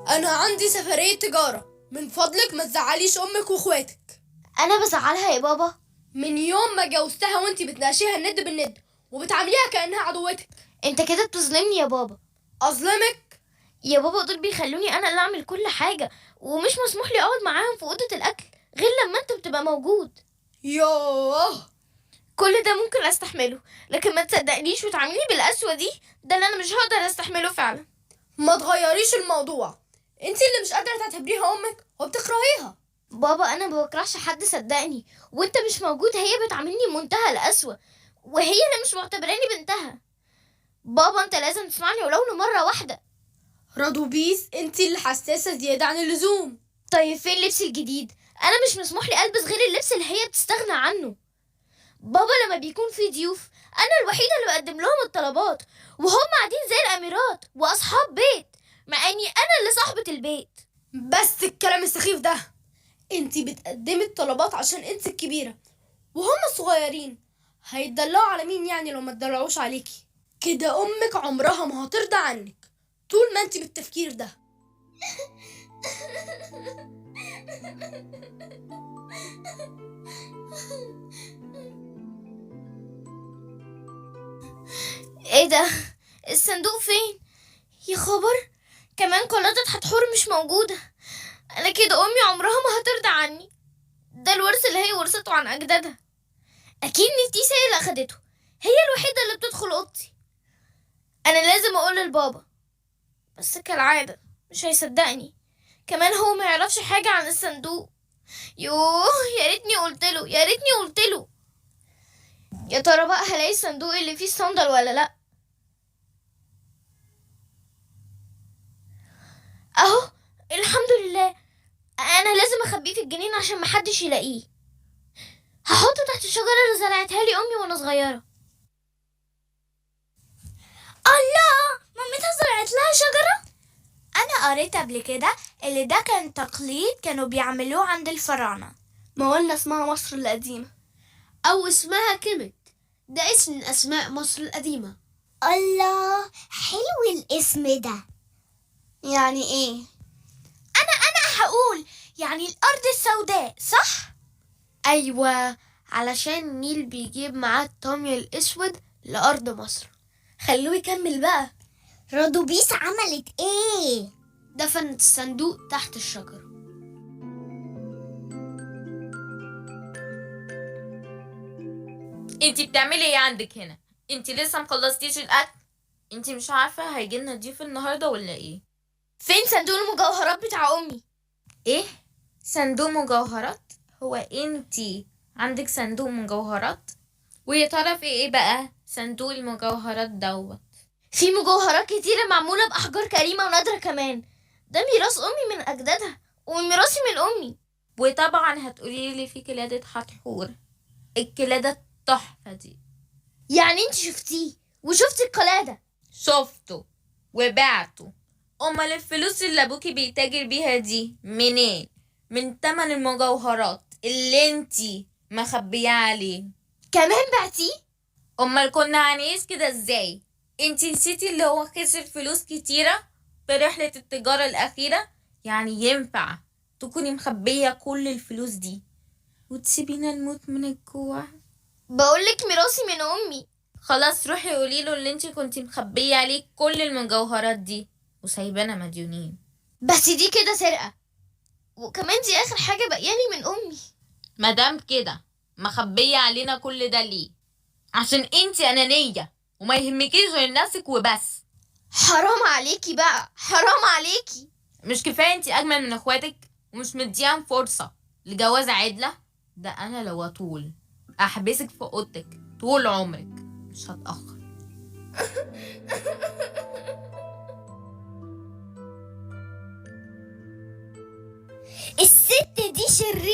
انا عندي سفرية تجارة، من فضلك ما تزعليش امك واخواتك. انا بزعلها يا بابا؟ من يوم ما جوزتها وانتي بتناقشيها الند بالند وبتعامليها كأنها عدوتك. انت كده بتظلمني يا بابا. اظلمك يا بابا؟ دول بيخلوني انا اللي اعمل كل حاجة، ومش مسموح لي اقعد معاهم في اوضة الاكل غير لما انت بتبقى موجود. يوه، كل ده ممكن استحمله، لكن ما تصدقنيش وتعامليني بالقسوة دي، ده اللي انا مش هقدر استحمله فعلا. ما تغيريش الموضوع، انتي اللي مش قادرة تعتبريها امك وبتكرهيها. بابا انا ما بكرهش حد صدقني، وانت مش موجود هي بتعاملني بمنتهى القسوة، وهي اللي مش معتبراني بنتها. بابا انت لازم تسمعني ولو لمرة واحدة. رادوبيس انتي اللي حساسة زيادة عن اللزوم. طيب فين لبسي الجديد؟ انا مش مسموح لي البس غير اللبس اللي هي بتستغنى عنه. بابا لما بيكون في ضيوف انا الوحيدة اللي بقدم لهم الطلبات، وهم قاعدين زي الاميرات واصحاب بيت، مع اني انا اللي صاحبة البيت. بس الكلام السخيف ده، انتي بتقدمي الطلبات عشان انتي الكبيرة وهم الصغيرين، هيتدلعوا على مين يعني لو ما اتدلعوش عليكي؟ كده امك عمرها ما هترضى عنك طول ما انتي بالتفكير ده. ايه ده؟ الصندوق فين؟ يا خبر، كمان قلادة حتحور مش موجودة. انا كده امي عمرها ما هترضى عني، ده الورث اللي هي ورثته عن اجدادها. اكيد نفتيس هي اللي اخدته، هي الوحيدة اللي بتدخل اوضتي. انا لازم اقول للبابا، بس كالعادة مش هيصدقني، كمان هو ما يعرفش حاجة عن الصندوق. يوه، يا ريتني قلتله، يا ريتني قلتله. يا ترى بقى هلاقي الصندوق اللي فيه الصندل ولا لا؟ اهو الحمد لله. انا لازم اخبيه في الجنين عشان محدش يلاقيه. هحطه تحت الشجرة اللي زرعتها لي امي وانا صغيرة. الله، مامتها زرعت لها شجرة؟ انا قريت قبل كده اللي ده كان تقليد كانوا بيعملوه عند الفراعنة. ما قلنا اسمها مصر القديمة او اسمها كيمت، ده اسم من اسماء مصر القديمة. الله، حلو الاسم ده. يعني ايه؟ انا هقول يعني الارض السوداء، صح؟ ايوه، علشان النيل بيجيب معاه الطمي الاسود لارض مصر. خلوه يكمل بقى. رادوبيس عملت ايه؟ دفنت الصندوق تحت الشجرة. انتي بتعملي ايه عندك هنا؟ انتي لسه مخلصتيش الاكل؟ انتي مش عارفه هيجيلنا ضيوف النهارده ولا ايه؟ فين صندوق المجوهرات بتاع امي؟ ايه صندوق مجوهرات؟ هو انتي عندك صندوق مجوهرات؟ ويا ترى في ايه بقى صندوق المجوهرات دوت؟ في مجوهرات كتيرة معمولة بأحجار كريمة ونادرة كمان. ده ميراث أمي من أجدادها وميراثي من أمي. وطبعا هتقولي لي في قلادة حتحور، القلادة التحفة دي. يعني انت شفتيه وشفتي القلادة؟ شفته وبعته. امال الفلوس اللي ابوكي بيتاجر بيها دي منين؟ من تمن المجوهرات اللي انتي مخبياه عليه. كمان بعتيه؟ امال كنا هنعيش كده ازاي؟ انتي نسيتي اللي هو خسر فلوس كتيرة في رحلة التجارة الأخيرة؟ يعني ينفع تكوني مخبية كل الفلوس دي وتسيبينا نموت من الجوع؟ بقولك ميراثي من أمي. خلاص روحي قوليله اللي انتي كنتي مخبية عليه كل المجوهرات دي وسايبانا مديونين. بس دي كده سرقة، وكمان دي آخر حاجة بقيالي من أمي. مادام كده مخبية علينا كل ده ليه؟ عشان انتي أنانية وما يهمكيش غير نفسك وبس. حرام عليكي بقى، حرام عليكي. مش كفاية انتي أجمل من اخواتك ومش مديان فرصة لجواز عدلة؟ ده أنا لو أطول أحبسك في أوضتك طول عمرك، مش هتأخر. الست دي شريرة.